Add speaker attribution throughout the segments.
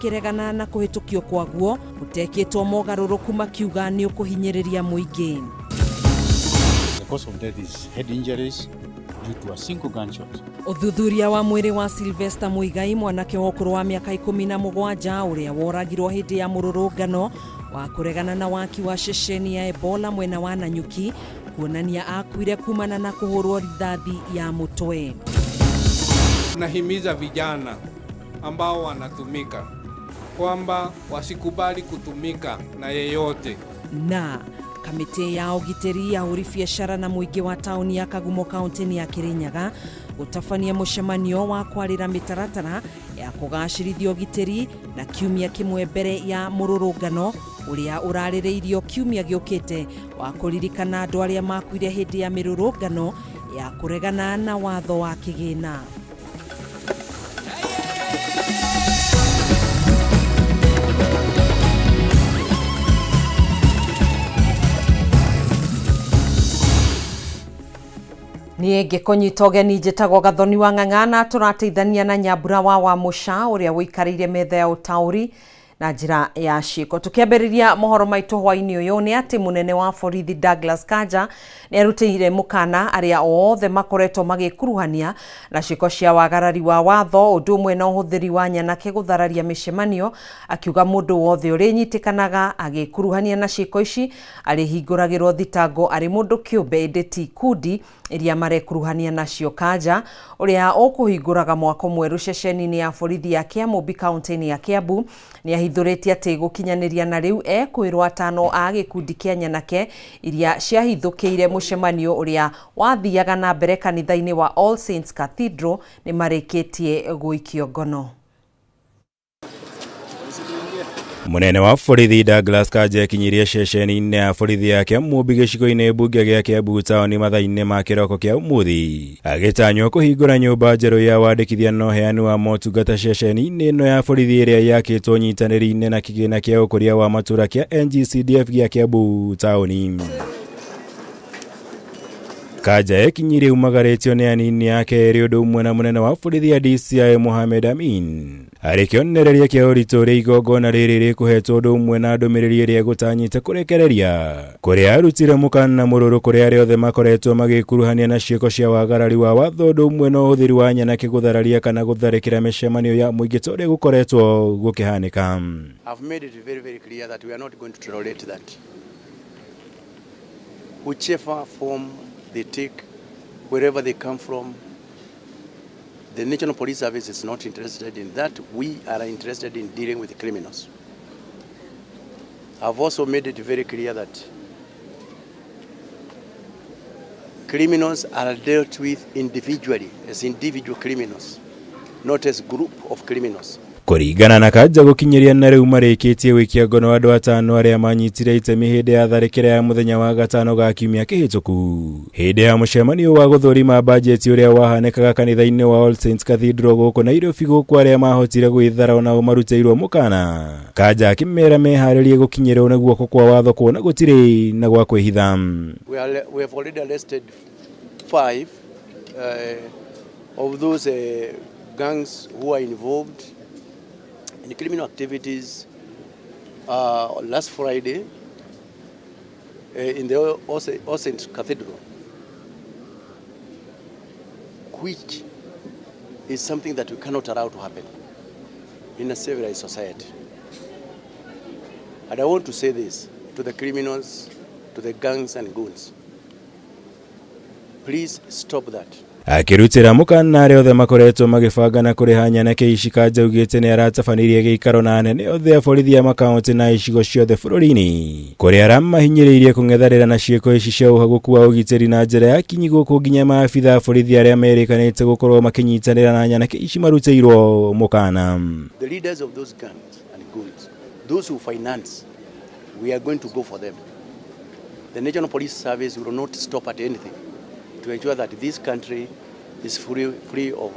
Speaker 1: makĩregana na kũhĩtũkio kwaguo gũtekĩtwo mogarũrũku makiuga nĩ ũkũhinyĩrĩria mũingĩ.
Speaker 2: The cause of death is head injuries due to a single gunshot.
Speaker 1: Ũthuthuria wa mwĩrĩ wa Sylvester Muigai, mwanake wa ũkũrũ wa mĩaka 17 ũrĩa woragirwo hĩndĩ ya mũrũrũngano wa kũregana na waki wa ceceni ya Ebola mwena wa Nanyuki, kuonania akuire kumana na kũhũrwo rithathi ya mũtwe.
Speaker 3: Nahimiza vijana ambao wanatumika kwamba wasikubali kutumika na yeyote.
Speaker 1: Na kamĩtĩ ya ũgitĩri ya ahũri biacara na mũingĩ wa taũni ya Kagumo kaũntĩ-inĩ ya Kirinyaga gũtabania mũcemanio wa kwarĩra mĩtaratara ya kũgacĩrithia ũgitĩri na kiumia kĩmwe mbere ya mũrũrũngano ũrĩa ũrarĩrĩirio kiumia gĩũkĩte wa kũririkana andũ arĩa makuire hĩndĩ ya mĩrũrũngano ya kũregana na watho wa kĩgĩna. Niĩ ngĩkũnyita ũgeni njĩtagwo Gathoni wa Ng'ang'a na tũrateithania na Nyambura wa Wamũca ũrĩa ũikarĩire metha ya ũtaũri na njĩra ya ciĩko. Tũkĩambĩrĩria mohoro maitũ hwainĩ ũyũ nĩ atĩ mũnene wa borithi Douglas Kanja nĩ arutĩire mũkana arĩa othe makoretwo magĩkuruhania na ciĩko cia wagarari wa watho ũndũ ũmwe na ũhũthĩri wa nyanake gũthararia mĩcemanio, akiuga mũndũ wothe ũrĩnyitĩkanaga agĩkuruhania na ciĩko ici arĩhingũragĩrwo thitango arĩ mũndũ kĩũmbe ĩndĩ ti kundi iria marekuruhania nacio. Kanja ũrĩa ũkũhingũraga mwako mwerũ ceceni-inĩ ya borithi ya Kĩamũmbi kaũntĩ-inĩ ya Kiambu nĩ ahithũrĩtie atĩ gũkinyanĩria na rĩu ekwĩrwo atano a gĩkundi kĩa nyanake iria ciahithũkĩire mũcemanio ũrĩa wathiaga na mbere kanitha-inĩ wa All Saints Cathedral nĩ marĩkĩtie gũikio ngono.
Speaker 4: Munene wa borithi Douglas Kanja ekinyirie ceceni-inĩ ya borithi ya Kĩamũmbi gĩcigo-inĩ mbunge gĩa Kiambu taũni mathaa-inĩ ma kĩroko kĩa ũmũthĩ, agĩtanywo kũhingũra nyũmba njerũ ya wandĩkithia na ũheani wa motungata ceceni-inĩ ĩno ya borithi ĩrĩa yakĩtwo nyitanĩri-inĩ na kĩgĩna kĩa ũkũria wa matũũra kĩa NGCDF gĩa Kiambu taũni. Kanja ekinyirie umagarĩtio nĩ anini ake erĩ ũndũ ũmwe na mũnene wa borithi ya DCI Mohamed Amin arĩ kĩonereria kĩa ũritũ ũrĩa igongona rĩrĩ rĩkũhetwo ũndũ ũmwe na ndũmĩrĩri ĩrĩa ĩgũtanyĩte kũrekereria kũrĩa arutire mũkana mũrũrũ kũrĩ arĩa othe makoretwo magĩkuruhania na ciĩko cia wagarari wa watho ũndũ ũmwe na ũhũthĩri wa nyanake gũthararia kana gũtharĩkĩra mĩcemanio ya mũingĩ ta ũrĩa gũkoretwo gũkĩhanĩka.
Speaker 5: I've made it very, very clear that we are not going to tolerate that. Whichever form they take, wherever they come from, the National Police Service is not interested in that. We are interested in dealing with criminals. I've also made it very clear that criminals are dealt with individually, as individual criminals, not as group of criminals.
Speaker 4: Kũringana na Kanja gũkinyĩria na rĩu marĩkĩtie gũikia ngono andũ atano arĩa manyitire itemi hĩndĩ ya tharĩkĩra ya mũthenya wa gatano ga kiumia kĩhĩtũku hĩndĩ ya mũcemanio wa gũthũrima bajeti ũrĩa wahanĩkaga kanitha-inĩ wa All Saints Cathedral gũkũ Nairobi, gũkũ arĩa mahotire gwĩthara onao marutĩirwo mũkana. Kanja akĩmera meharĩrie gũkinyĩrwo nĩ guoko kwa watho kuona gũtirĩ na gwa kwĩhitha.
Speaker 5: We have already arrested 5 of those gangs who are involved in criminal activities last Friday in the All Saints Cathedral, which is something that we cannot allow to happen in a civilized society. And I want to say this to the criminals, to the gangs and goons. Please stop that.
Speaker 4: Akĩrutĩra mũkana arĩa othe makoretwo magĩbanga na kũrĩha nyanake ici, Kanja augĩte nĩ aratabanirie gĩikaro na anene othe a borithi a makaũntĩ na icigo ciothe bũrũri-inĩ kũrĩa aramahinyĩrĩirie kũng'ethanĩra na ciĩko ici cia ũhagũku wa ũgitĩri na njĩra ya kinyi, gũkũ nginya maabitha a borithi arĩa merĩkanĩte gũkorwo makĩnyitanĩra na nyanake ici marutĩirwo mũkana.
Speaker 5: The leaders of those gangs and goons, those who finance, we are going to go for them. The National Police Service will not stop at anything to ensure that this country is free of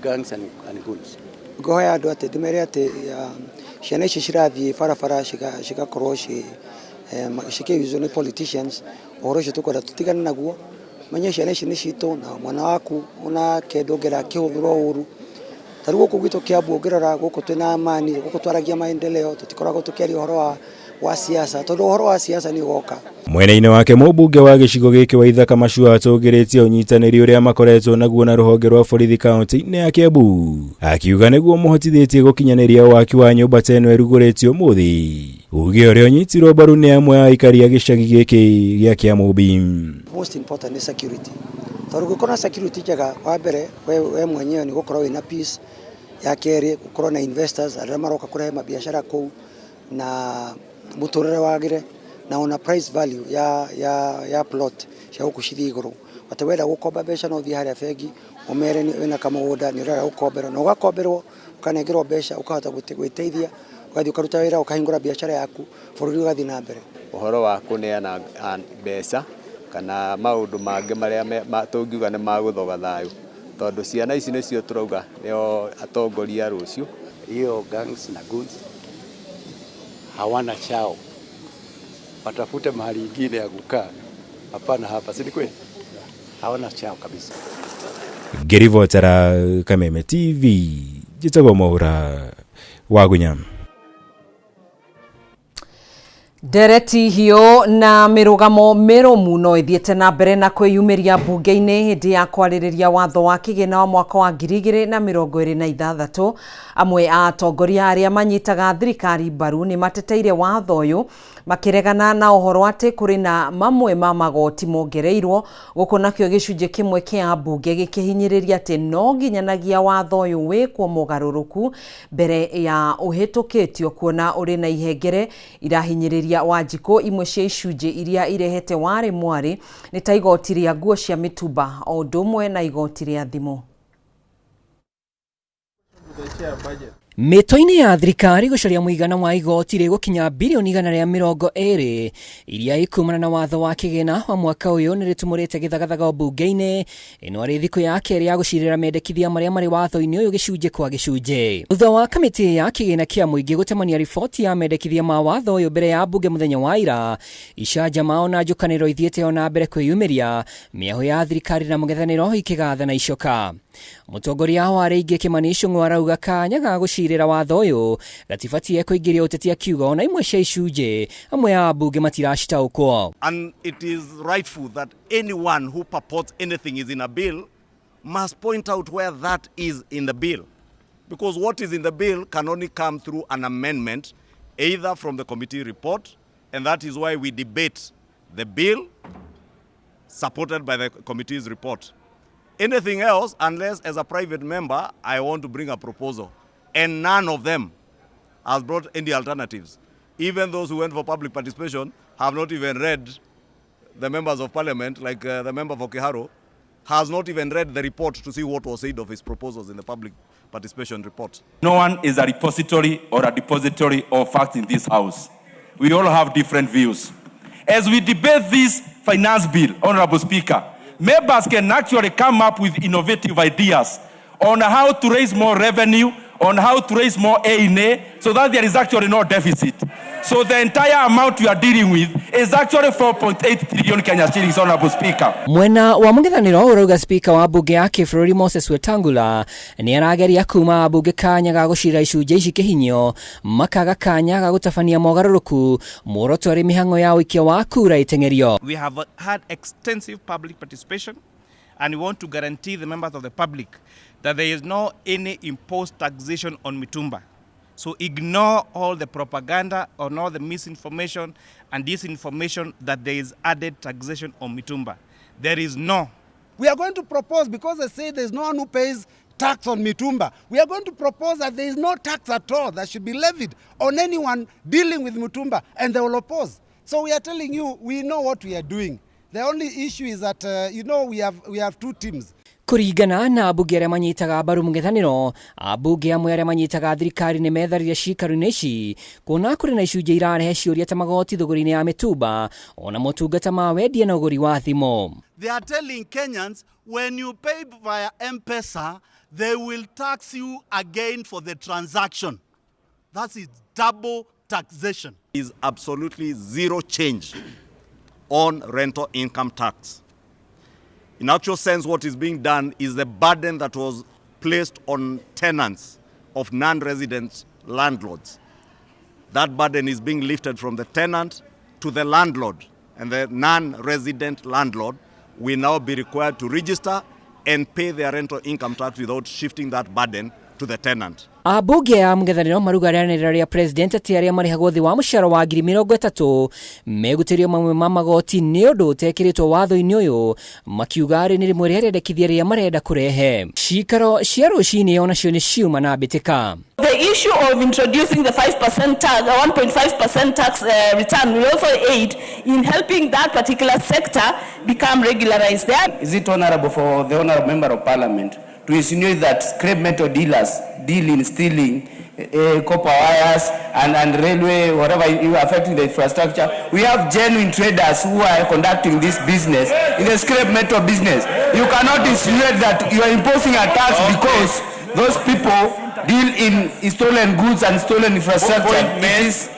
Speaker 5: gangs and goons.
Speaker 6: Ngohoya andũ atĩ ndĩmere atĩ ciana ici cirathiĩ barabara cigakorwo cikĩyuzwo nĩ politicians, ũhoro ũcio tũkwenda tũtigane naguo. Menye ciana ici nĩ citũ na mwana waku onake ndũngĩenda akĩhũthĩrwo ũru. Ta rĩu gũkũ gwitũ Kiambu ũngĩrora gũkũ twĩna amani, gũkũ twaragia maendeleo, tũtikoragwo tũkĩaria ũhoro wa siasa, tondũ ũhoro wa siasa nĩ ũgoka.
Speaker 4: Mwena-inĩ wake mũmbunge wa gĩcigo gĩkĩ wa Ithaka Macua atũgĩrĩtie ũnyitanĩri ũrĩa makoretwo naguo na rũhonge rwa borithi kaunti-inĩ ya Kiambu, akiuga nĩguo mũhotithĩtie gũkinyanĩria waki wa nyũmba ta ĩno ĩrugũrĩtio ũmũthĩ, uge ũrĩa ũnyitirwo mbaru nĩ amwe a aikari a gĩcagi gĩkĩ gĩa Kĩamũmbi.
Speaker 6: Most important nĩ security, tondũ ũngĩkorwo na security njega, wa mbere we mwenyewe nĩ gũkorwo wĩna peace, ya kerĩ gũkorwo na investors arĩa maroka kũrehe mabiacara kũu na mũtũrĩre wagĩre, na ona price value ya plot cia gũkũ cithiĩ igũrũ, atĩ wenda gũkomba mbeca no ũthiĩ harĩa bengi ũmere wĩna kamũgũnda nĩ ũrenda gũkomberwo, na ũgakomberwo ũkanengerwo mbeca ũkahota gwĩteithia, ũgathiĩ ũkaruta wĩra, ũkahingũra biacara yaku, bũrũri ũgathiĩ na mbere.
Speaker 7: Ũhoro wa kũneana mbeca kana maũndũ mangĩ marĩa tũngiuga nĩ magũthoga thayũ, tondũ ciana ici nĩcio tũrauga nĩo atongoria rũciũ.
Speaker 5: Hiyo gangs na goons hawana chao, watafute mahali ingine ya kukaa, hapana hapa, si ni kweli? Hawana chao kabisa.
Speaker 4: Ngĩribotera Kameme TV, njĩtagwo Mwaura Wagunya.
Speaker 1: Ndereti hiũ na mĩrũgamo mĩrũmu no ĩthiĩte na mbere na kwĩyumĩria mbunge-inĩ hĩndĩ ya kwarĩrĩria watho wa kĩgĩna wa mwaka wa 2026. Amwe a atongoria arĩa manyitaga thirikari mbaru nĩ mateteire watho ũyũ, makĩregana na ũhoro atĩ kũrĩ na mamwe ma magoti mongereirwo gũkũ, nakĩo gĩcunjĩ kĩmwe kĩa mbunge gĩkĩhinyĩrĩria atĩ no nginyanagia watho ũyũ wĩkwo mogarũrũku mbere ya ũhĩtũkĩtio, kuona ũrĩ na ihengere irahinyĩrĩria Wanjikũ. Imwe cia icunjĩ iria irehete warĩ mwarĩ nĩ ta igoti rĩa nguo cia mĩtumba o ũndũ ũmwe na igoti rĩa thimũ.
Speaker 8: Mĩto-inĩ ya thirikari gũcaria mũigana wa igoti rĩgũkinya birioni 120 iria ikumana na watho wa kĩgĩna wa mwaka ũyũ nĩ rĩtumũrĩte gĩthagathaga mbunge-inĩ ĩno arĩ thikũ ya kerĩ ya gũcirĩra mendekithia marĩa marĩ watho-inĩ ũyũ gĩcunjĩ kwa gĩcunjĩ. Thutha wa kamĩtĩ ya kĩgĩna kĩa mũingĩ gũtemania riboti ya mendekithia ma watho ũyũ mbere ya mbunge mũthenya wa ira, icanjama ona njũkanĩro ithiĩte ona mbere kwĩyumĩria, mĩahũ ya thirikari na mũng'ethanĩro ikĩgatha na icoka. Mũtongoria wa arĩa aingĩ Kimani Ichung'wa arauga kanya ga gũcirĩra watho ũyũ gatibatie kũingĩria ũteti, akiuga ona imwe cia icunjĩ amwe a ambunge matiracitaũkwo.
Speaker 9: And it is rightful that anyone who purports anything is in a bill must point out where that is in the bill. Because what is in the bill can only come through an amendment, either from the committee report, and that is why we debate the bill supported by the committee's report. Anything else, unless as a private member, I want to bring a proposal. And none of them has brought any alternatives. Even those who went for public participation have not even read, the members of parliament, like the member for Kiharu, has not even read the report to see what was said of his proposals in the public participation report.
Speaker 10: No one is a repository or a depository of facts in this house. We all have different views. As we debate this finance bill, Honorable Speaker, members can actually come up with innovative ideas on how to raise more revenue, on how to raise more A&A, so that there is actually no deficit. So the entire amount we are dealing with is actually 4.8 trillion Kenya shillings, Honorable Speaker.
Speaker 8: Mwena wa mũng'ethanĩro ũrauga spika wa mbunge ya kĩbũrũri Moses Wetangula nĩ arageria kuma mbunge kanya ga gũcira icunjĩ ici kĩhinyo, makaga kanya ga gũtabania mogarũrũku, muoroto arĩ mĩhang'o ya ũikia wa kura ĩteng'erio.
Speaker 11: We have had extensive public participation, and we want to guarantee the members of the public that there is no any imposed taxation on mitumba. So ignore all the propaganda or all the misinformation and disinformation that there is added taxation on mitumba. There is no.
Speaker 12: We are going to propose, because they say there is no one who pays tax on mitumba, we are going to propose that there is no tax at all that should be levied on anyone dealing with mitumba, and they will oppose. So we are telling you, we know what we are doing. The only issue is that, we have two teams.
Speaker 8: Kũringana na ambunge arĩa manyitaga mbaru mũng'ethanĩro, ambunge amwe arĩa manyitaga thirikari nĩ metharire ciikaro-inĩ ici kuona kũrĩ na icunjĩ irarehe ciũria ta magoti thũgũri-inĩ ya mĩtumba ona motungata ma wendia na ũgũri wa thimũ.
Speaker 9: They are telling Kenyans when you pay via M-Pesa, they will tax you again for the transaction. That is double taxation. Is absolutely zero change on rental income tax. In actual sense, what is being done is the burden that was placed on tenants of non-resident landlords. That burden is being lifted from the tenant to the landlord, and the non-resident landlord will now be required to register and pay their rental income tax without shifting that burden to the tenant.
Speaker 8: Ambunge a mũng'ethanĩro maruga rĩanĩrĩra rĩa president atĩ arĩa marĩhagwo thĩ wa mũcara wa 30,000 megũtĩrio mamwe ma magoti nĩ ũndũ ũtekĩrĩtwo watho-inĩ ũyũ, makiuga arĩ nĩ rĩmwe rĩa rĩendekithia rĩrĩa marenda kũrehe. Cikaro cia rũcinĩ onacio nĩ ciuma na mbĩtĩka.
Speaker 13: The issue of introducing the 5% tax, 1.5% tax return will also aid in helping that particular sector become regularized. There.
Speaker 14: Is it honorable for the honorable member of parliament to insinuate that scrap metal dealers deal in stealing copper wires and railway, whatever you affecting the infrastructure? We have genuine traders who are conducting this business in the scrap metal business. You cannot insinuate that you are imposing a tax because those people deal in stolen goods and stolen infrastructure. It is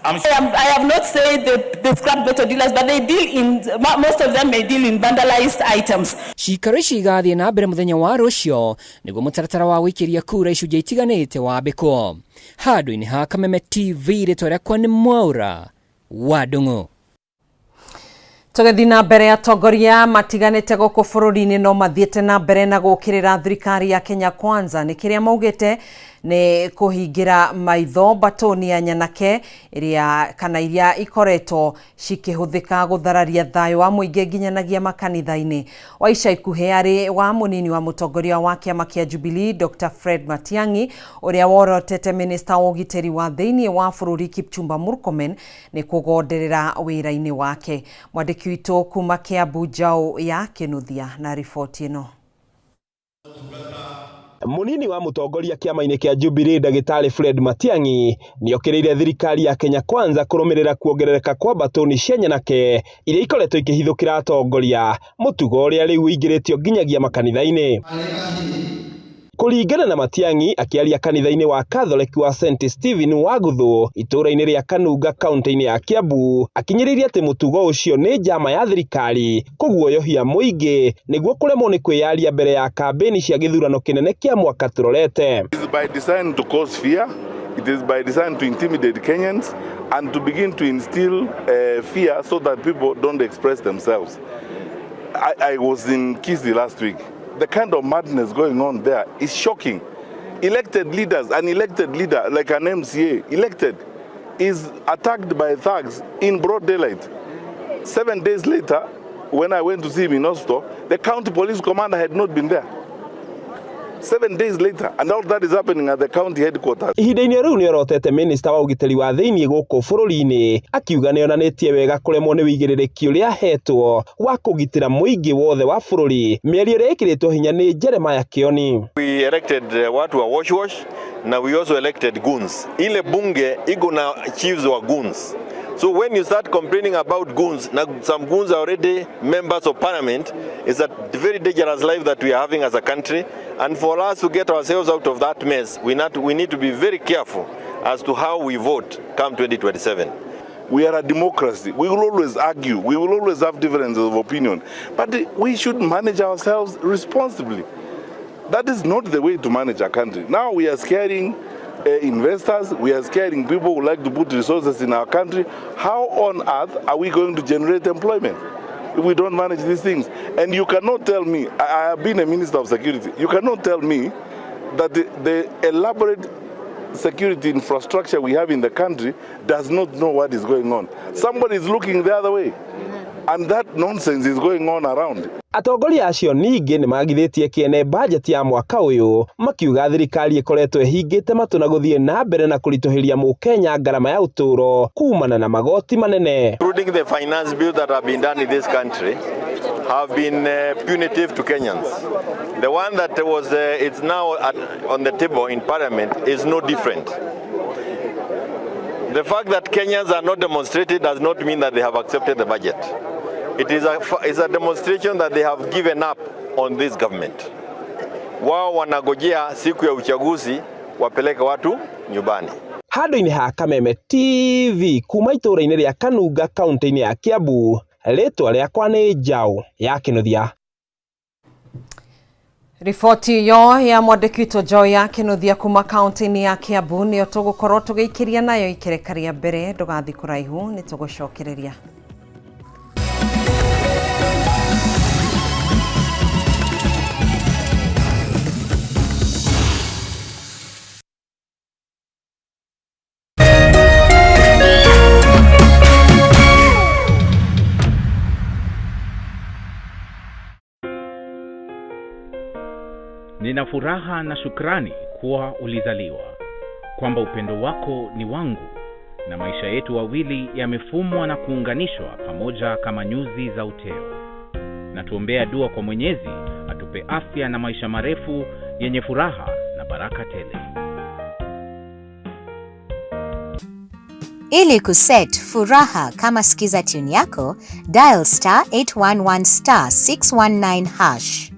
Speaker 13: I have not said the scrap metal dealers, but they deal in, most of them may deal in vandalized items.
Speaker 8: Cikaro ici igathiĩ na mbere mũthenya wa rũcio nĩguo mũtaratara wa gũikĩria kura icunjĩ itiganĩte wambĩkwo. Handũ-inĩ ha Kameme TV, rĩtwa rĩakwa nĩ Mwaũra wa Ndung'u.
Speaker 1: Tũgĩthiĩ na mbere, atongoria matiganĩte gũkũ bũrũri-inĩ no mathiĩte na mbere na gũkĩrĩra thirikari ya Kenya Kwanza nĩ kĩrĩa maugĩte nĩ kũhingĩra maitho mbatũni ya nyanake ĩrĩa kana iria ikoretwo cikĩhũthĩka gũthararia thayũ wa mũingĩ nginyanagia makanitha-inĩ. Wa ica ikuhĩ arĩ wa mũnini wa mũtongoria wa kĩama kĩa Jubilee Dr. Fred Matiang'i, ũrĩa worotete minista wa ũgitĩri wa thĩinĩ wa bũrũri Kipchumba Murkomen nĩ kũgonderera wĩra-inĩ wake. Mwandĩki witũ kuma Kiambu Njaũ ya Kĩnuthia na riboti ĩno.
Speaker 15: Munini wa mutongoria kĩama-inĩ kĩa Jubilee ndagĩtarĩ Fred Matiang'i nĩokĩrĩire thirikari ya Kenya Kwanza kũrũmĩrĩra kuongerereka kwa mbatũni cia nyanake iria ikoretwo ikĩhithũkĩra atongoria, mũtugo ũrĩa rĩu ũingĩrĩtio nginyagia makanitha-inĩ. Kũringana na Matiang'i akĩaria kanitha-inĩ wa Catholic wa St Stephen wa Guthu itũũra-inĩ rĩa Kanunga kaunti-inĩ ya Kiambu, akinyĩrĩirie atĩ mũtugo ũcio nĩ njama ya thirikari kũguoyohia mũingĩ nĩguo kũremwo nĩ kwĩyaria mbere ya kambĩni cia gĩthurano kĩnene kĩa mwaka tũrorete.
Speaker 16: It is by design to cause fear. It is by design to intimidate Kenyans and to begin to instill fear so that people don't express themselves. I was in Kisii last week. The kind of madness going on there is shocking. Elected leaders, an elected leader like an MCA, elected, is attacked by thugs in broad daylight. 7 days later, when I went to see him in hospital, the county police commander had not been there. 7 days later, and all that is happening at the county headquarters.
Speaker 15: Ihinda-inĩ rĩu nĩorotete minista wa ũgitĩri wa thĩinĩ gũkũ bũrũri-inĩ akiuga nĩonanĩtie wega kũremwo nĩ wĩigĩrĩrĩki ũrĩa ahetwo wa kũgitĩra mũingĩ wothe wa bũrũri, mĩario ĩrĩa ĩkĩrĩtwo hinya nĩ Jeremiah Kioni.
Speaker 17: We elected watu wa wash wash na we also elected goons. Ile bunge iko na chiefs wa goons. So when you start complaining about goons, now some goons are already members of parliament, it's a very dangerous life that we are having as a country. And for us to get ourselves out of that mess, we need to be very careful as to how we vote come 2027.
Speaker 16: We are a democracy. We will always argue. We will always have differences of opinion. But we should manage ourselves responsibly. That is not the way to manage a country. Now we are scaring investors, we are scaring people who like to put resources in our country. How on earth are we going to generate employment if we don't manage these things? And you cannot tell me, I have been a minister of security, you cannot tell me that the elaborate security infrastructure we have in the country does not know what is going on. Somebody is looking the other way. And that nonsense is going on around.
Speaker 15: Atongoria acio ningĩ nĩmagithĩtie kĩene bajeti ya mwaka ũyũ, makiuga thirikari ĩkoretwo ĩhingĩte matũ na gũthiĩ na mbere na kũritũhĩria mũkenya ngarama ya ũtũũro kumana na magoti manene.
Speaker 17: Including the finance bill that have been done in this country have been punitive to Kenyans. The one that was it's now on the table in parliament is no different. The fact that Kenyans are not demonstrated does not mean that they have accepted the budget. It is a demonstration that they have given up on this government. Wao wanagojea siku ya uchaguzi wapeleke watu nyumbani.
Speaker 15: Handũ-inĩ ha Kameme TV kuma itũũra-inĩ rĩa Kanunga kaunti-inĩ ya Kiambu, rĩtwa rĩakwa nĩ Njaũ ya Kĩnuthia.
Speaker 1: Riboti ĩyo ya mwandĩki witũ Joy Kinuthia kuma kaunti-inĩ ya Kiambu nĩyo tũgũkorwo tũgĩikĩria nayo ikereka rĩa mbere. Ndũgathiĩ kũraihu, nĩ tũgũcokereria.
Speaker 18: Nina furaha na shukrani kuwa ulizaliwa, kwamba upendo wako ni wangu na maisha yetu wawili yamefumwa na kuunganishwa pamoja kama nyuzi za uteo. Na tuombea dua kwa Mwenyezi atupe afya na maisha marefu yenye furaha na baraka tele.
Speaker 19: Ili kuset furaha kama skiza tune yako, dial star 811 star 619 hash.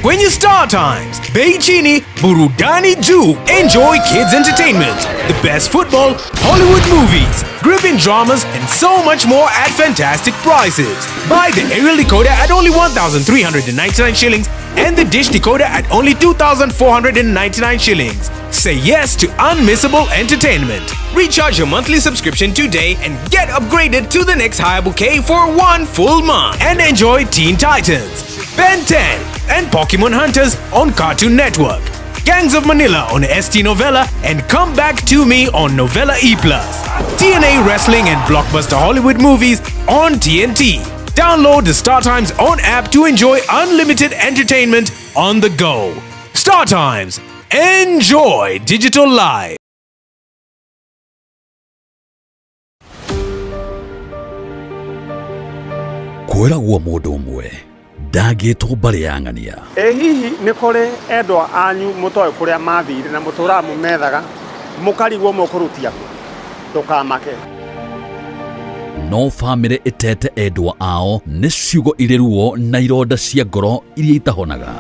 Speaker 20: Kwenye Star Times, bei chini, burudani juu. Enjoy kids entertainment, the best football, Hollywood movies, gripping dramas, and so much more at fantastic prices. Buy the aerial decoder at only 1,399 shillings and the dish decoder at only 2,499 shillings. Say yes to unmissable entertainment. Recharge your monthly subscription today and get upgraded to the next higher bouquet for one full month. And enjoy Teen Titans, Ben 10, and Pokemon Hunters on Cartoon Network, Gangs of Manila on ST Novella, and Come Back to Me on Novella E+. TNA Wrestling and Blockbuster Hollywood movies on TNT. Download the Star Times own app to enjoy unlimited entertainment on the go. Star Times. Enjoy digital life.
Speaker 21: Kwĩragwo mũndũ ũmwe ndangĩtwo mbarĩ ya ng'ania.
Speaker 22: Ĩ hihi nĩ kũrĩ endwa anyu mũtoĩ kũrĩa mathire na mũtũraga mũmethaga mũkarigwo mũkũrutia kũ? Ndũkamake.
Speaker 21: No bamĩrĩ ĩtete endwa ao nĩ ciugo irĩ ruo na ironda cia ngoro iria itahonaga.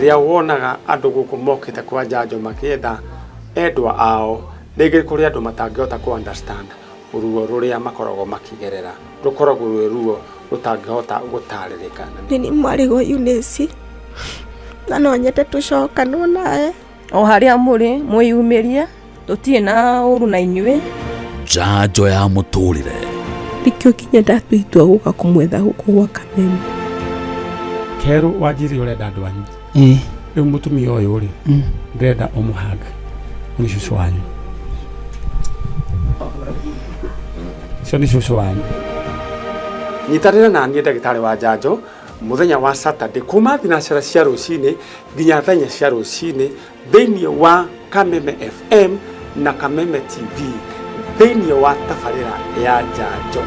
Speaker 22: Rĩrĩa wonaga andũ gũkũ mokĩte kwa njanjo makĩetha endwa ao, rĩngĩ kũrĩ andũ matangĩhota kũ understand ruo rũrĩa makoragwo makĩgerera, rũkoragwo rwĩ ruo rũtangĩhota gũtarĩrĩka.
Speaker 23: Nĩ mwarĩ wa Eunice na no nyende tũcokanwo nawe.
Speaker 24: O harĩa mũrĩ mwĩyumĩrie, tũtirĩ na ũru na inyuĩ.
Speaker 21: Njanjo ya mũtũrĩre.
Speaker 23: Nĩkĩo nginya ndatua itua gũka kũmwetha gũkũ gwa Kameme.
Speaker 22: Kerũ wanjĩrire ũrenda andũ anyu. Rĩu mũtumia ũyũ rĩ, ndĩrenda ũmũhug. Nĩ cũcũ wanyu. Ũcio nĩ cũcũ wanyu. Nyitanĩra na niĩ ndagĩtarĩ wa njanjo mũthenya wa Saturday kuma thinacara cia rũcinĩ nginya thaa inya cia rũcinĩ thĩinĩ wa Kameme FM na Kameme TV thĩinĩ wa tabarĩra ya njanjo.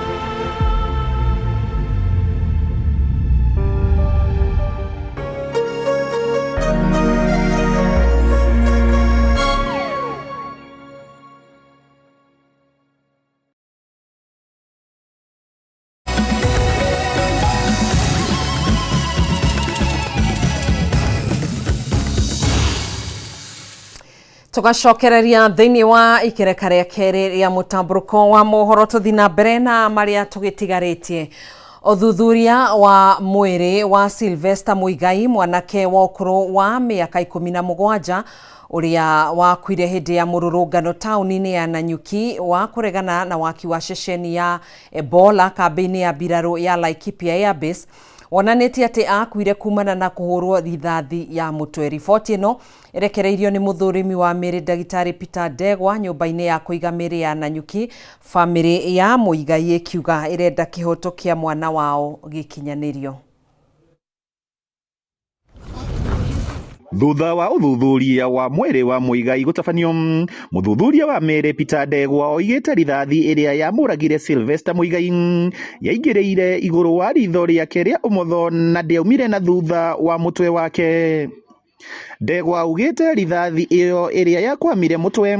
Speaker 1: Tugacokereria thĩinĩ wa ikereka rĩa kerĩ rĩa mũtambũrũko wa mohoro tũthi na mbere na marĩa tũgĩtigarĩtie. Ũthuthuria wa mwĩrĩ wa Sylvester Muigai, mwanake wa ũkũrũ wa mĩaka 17 ũrĩa wakuire hĩndĩ ya mũrũrũngano taũni-inĩ ya Nanyuki wa kũregana na waki wa ceceni ya Ebola kambĩ-inĩ ya mbirarũ ya Laikipia Airbase, wonanĩtie atĩ akuire kumana na kũhũrwo rithathi ya mũtwe. Riboti ĩno ĩrekereirio nĩ mũthũrimi wa mĩrĩ ndagĩtarĩ Peter Ndegwa nyũmba-inĩ ya kũiga mĩrĩ ya Nanyuki. Bamĩrĩ ya Muigai ĩkiuga ĩrenda kĩhoto kĩa mwana wao gĩkinyanĩrio.
Speaker 25: Thutha wa ũthuthuria wa mwĩrĩ wa Muigai gũtabanio, mũthuthuria wa mĩrĩ Peter Ndegwa oigĩte rithathi ĩrĩa yamũragire Sylvester Muigai yaingĩrĩire igũrũ wa ritho rĩake rĩa ũmotho na ndĩaumire na thutha wa mũtwe wake. Ndegwa augĩte rithathi ĩyo ĩrĩa yakwamire mũtwe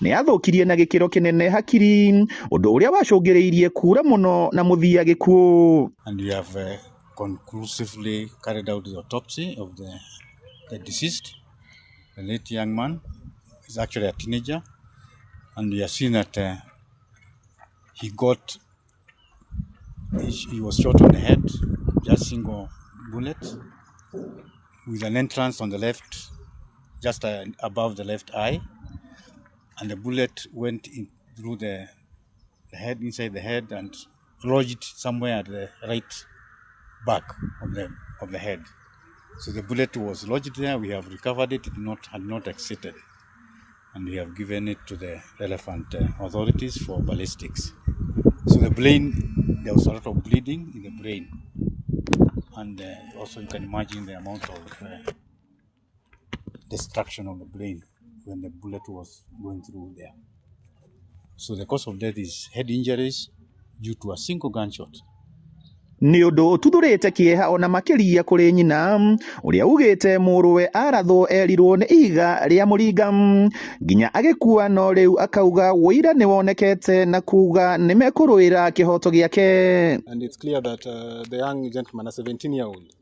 Speaker 25: nĩ yathũkirie na gĩkĩro kĩnene hakiri, ũndũ ũrĩa wacũngĩrĩirie kura mũno na mũthia gĩkuũ.
Speaker 2: And we have conclusively carried out the autopsy of the deceased, the late young man, is actually a teenager, and we have seen that he got He was shot on the head, just single bullet, with an entrance on the left, just above the left eye, and the bullet went in through the head, inside the head, and lodged somewhere at the right back of the head. So the bullet was lodged there. We have recovered it. It had not exited, and we have given it to the relevant authorities for ballistics. So the brain, there was a lot of bleeding in the brain, and also you can imagine the amount of destruction of the brain when the bullet was going through there. So the cause of death is head injuries due to a single gunshot.
Speaker 25: Nĩ ũndũ ũtuthũrĩte kĩeha ona makĩria kũrĩ nyina ũrĩa ugĩte mũrũwe arathwo erirwo nĩ ihiga rĩa mũringa nginya agĩkua, no rĩu akauga ũira nĩ wonekete na kuga nĩ mekũrũĩra kĩhoto gĩake.
Speaker 3: And it's clear that the young gentleman, a 17-year-old,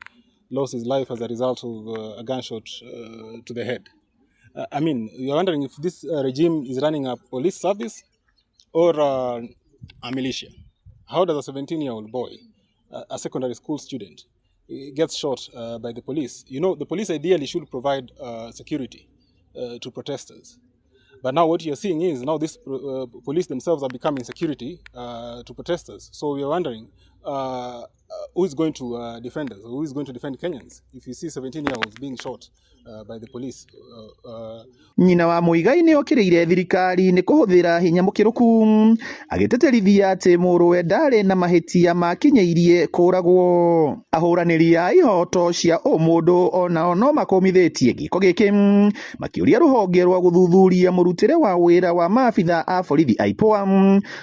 Speaker 3: lost his life as a result of a gunshot to the head. I mean, you're wondering if this regime is running a police service or a militia. How does a 17-year-old boy, a secondary school student, gets shot by the police? You know, the police ideally should provide security to protesters. But now what you're seeing is now this police themselves are becoming security to protesters. So we are wondering who is going to defend us, who is going to defend Kenyans if you see 17-year-olds being shot by the police.
Speaker 25: Nyina wa Muigai nĩ okĩrĩire thirikari nĩ kũhũthĩra hinya mũkĩrũku agĩtĩtĩrithia atĩ mũrũwe ndarĩ na mahĩtia makinyĩirie kũragwo. Ahũranĩri a ihoto cia ũmũndũ onao no makũmithĩtie gĩko gĩkĩ makĩũria rũhonge rwa gũthuthuria mũrutĩre wa wĩra wa maabitha a borithi IPOA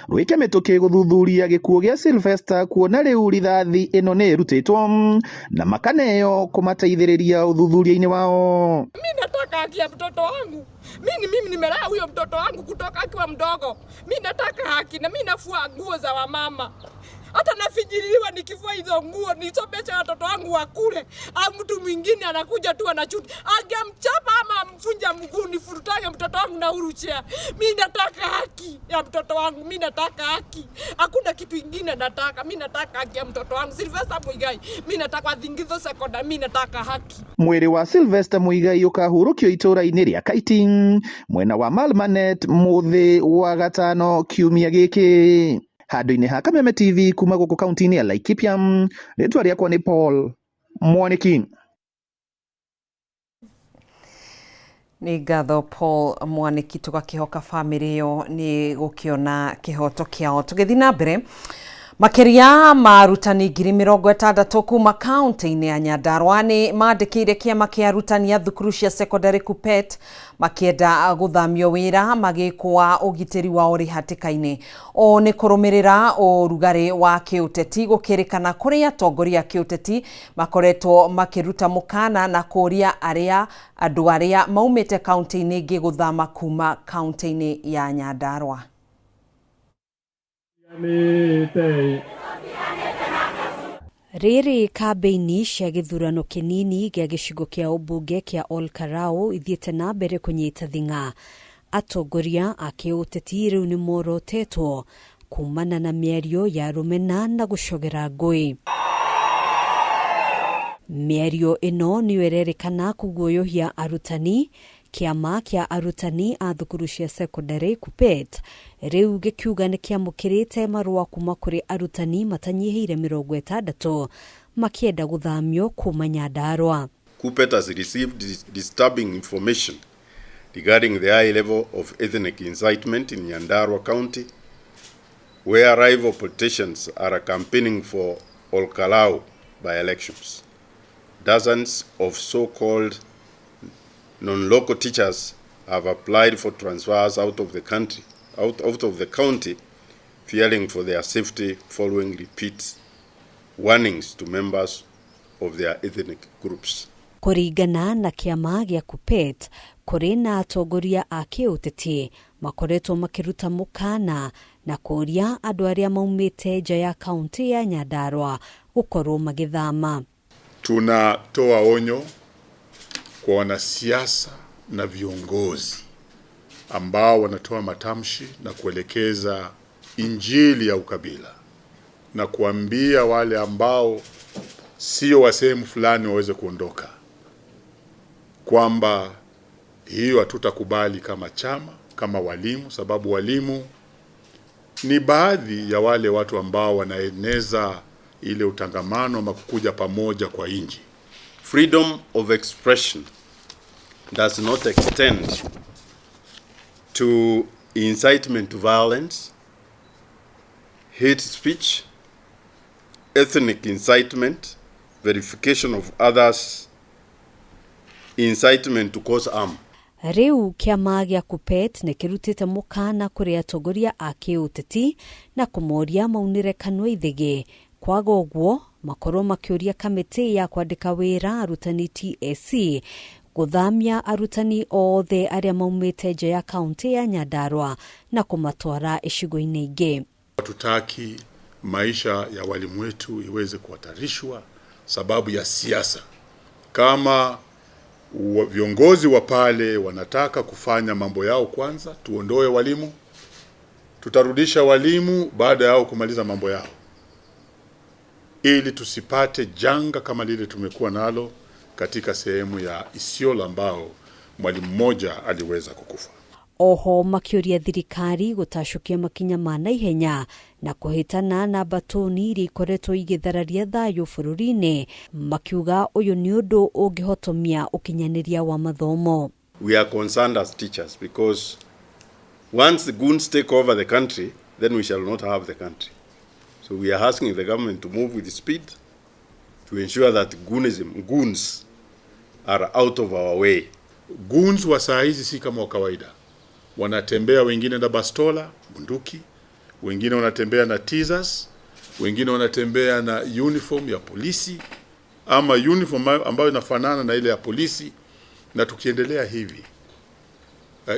Speaker 25: rwĩke mĩtũkĩ gũthuthuria gĩkuũ gĩa Sylvester kuona rĩu rithathi ĩno nĩ ĩrutĩtwo na makaneo kũmateithĩrĩria ũthuthuria-inĩ wao.
Speaker 4: Mimi nataka haki ya mtoto wangu. Mimi nimelea huyo mtoto wangu kutoka akiwa mdogo. Mimi nataka haki na mimi nafua nguo za wamama. Hata nafinyiliwa nikifua hizo nguo nisomeshe watoto wangu wakule. Au mtu mwingine anakuja tu anachuti. Angemchapa ama amfunja mguu nifurutage mtoto wangu na wheelchair. Mimi nataka haki ya mtoto wangu. Mimi nataka haki. Hakuna kitu kingine nataka. Mimi nataka haki ya mtoto wangu Sylvester Muigai. Mimi nataka Thingitho Secondary. Mimi nataka haki.
Speaker 25: Mwĩrĩ wa Sylvester Muigai ũkahurũkio itũũra-inĩ rĩa Kaiting mwena wa Malmanet mũthĩ wa gatano kiumia gĩkĩ. Handũ-inĩ ha Kameme TV kuma gũkũ kaunti-inĩ ya Laikipia, rĩtwa rĩakwa nĩ Paul Mwaniki.
Speaker 1: Nĩ ngatho Paul Mwaniki, tũgakĩhoka bamĩrĩ ĩyo nĩ gũkĩona kĩhoto kĩao. Tũgĩthiĩ na mbere, makĩria ma arutani 60,000 kuma kaunti-inĩ ya Nyandarua nĩ mandĩkĩire kĩama kĩa arutani a thukuru cia secondary KUPPET makĩenda gũthamio wĩra magĩkũa ũgitĩri wao ũrĩ hatĩka-inĩ. Ũũ nĩ kũrũmĩrĩra ũrugarĩ wa kĩũteti gũkĩrĩkana kũrĩ atongoria a kĩũteti makoretwo makĩruta mũkana na kũũria andũ arĩa maumĩte kaunti-inĩ ingĩ gũthama kuma kaunti-inĩ ya Nyandarua.
Speaker 5: Rĩrĩ kambĩini cia gĩthurano kĩnini gĩa gĩcigo kĩa ũmbunge kĩa Ol Kalou ithiĩte na mbere kũnyita thing'a. Atongoria a kĩũteti rĩu nĩ morotetwo kumana na mĩario ya rũmena na gũcogera ngũĩ. Mĩario ĩno nĩyo ĩrerĩkana kũguoyohia arutani. Kĩama kĩa arutani a thukuru cia secondary KUPPET rĩu gĩkiuga nĩ kĩamũkĩrĩte marũa kuma kũrĩ arutani matanyihĩire 60 makĩenda gũthamio kuma Nyandarua.
Speaker 6: KUPPET has received disturbing information regarding the high level of ethnic incitement in Nyandarua County, where rival politicians are campaigning for Ol Kalou by elections. Dozens of so-called non-local teachers have applied for transfers out of the country, out of the county, fearing for their safety following repeat warnings to members of their ethnic groups.
Speaker 5: Kũringana na kĩama gĩa KUPPET, kũrĩ na atongoria a kĩũteti makoretwo makĩruta mũkana na kũũria andũ arĩa maumĩte nja ya kaunti ya Nyandarua gũkorwo magĩthama.
Speaker 7: Tunatoa onyo kwa wanasiasa na viongozi ambao wanatoa matamshi na kuelekeza injili ya ukabila na kuambia wale ambao sio wa sehemu fulani waweze kuondoka, kwamba hiyo hatutakubali kama chama, kama walimu, sababu walimu ni baadhi ya wale watu ambao wanaeneza ile utangamano ama kukuja pamoja kwa nchi.
Speaker 6: Freedom of expression does not extend to incitement to violence, hate speech, ethnic incitement, verification of others, incitement to cause harm.
Speaker 5: Rĩu kĩama gĩa KUPPET nĩ kĩrutĩte mũkana kũrĩ atongoria a kĩũteti na kũmoria maunĩre kanua ithĩgĩ, kwaga ũguo makorwo makĩũria kamĩtĩ ya kwandĩka wĩra arutani TSC gũthamia arutani othe arĩa maumĩte nja ya kaunti ya Nyandarua na kũmatwara icigo-inĩ ingĩ.
Speaker 7: Hatutaki maisha ya walimu wetu iweze kuhatarishwa sababu ya siasa. Kama viongozi wa pale wanataka kufanya mambo yao kwanza, tuondoe walimu, tutarudisha walimu baada yao kumaliza mambo yao, ili tusipate janga kama lile tumekuwa nalo katika sehemu ya Isiolo ambao mwalimu mmoja aliweza kukufa.
Speaker 5: Oho makĩũria thirikari gũtacũkia makinya ma naihenya na kũhĩtana na mbatũni iria ikoretwo igĩthararia thayũ bũrũri-inĩ, makiuga ũyũ nĩ ũndũ ũngĩhotomia ũkinyanĩria wa mathomo.
Speaker 6: We are concerned as teachers because once the goons take over the country, then we shall not have the country. So we are asking the government to move with speed to ensure that goons are out of our way.
Speaker 7: Goons wa saa hizi si kama wa kawaida. Wanatembea wengine na bastola, bunduki, wengine wanatembea na teasers, wengine wanatembea na uniform ya polisi ama uniform ambayo inafanana na ile ya polisi. Na tukiendelea hivi,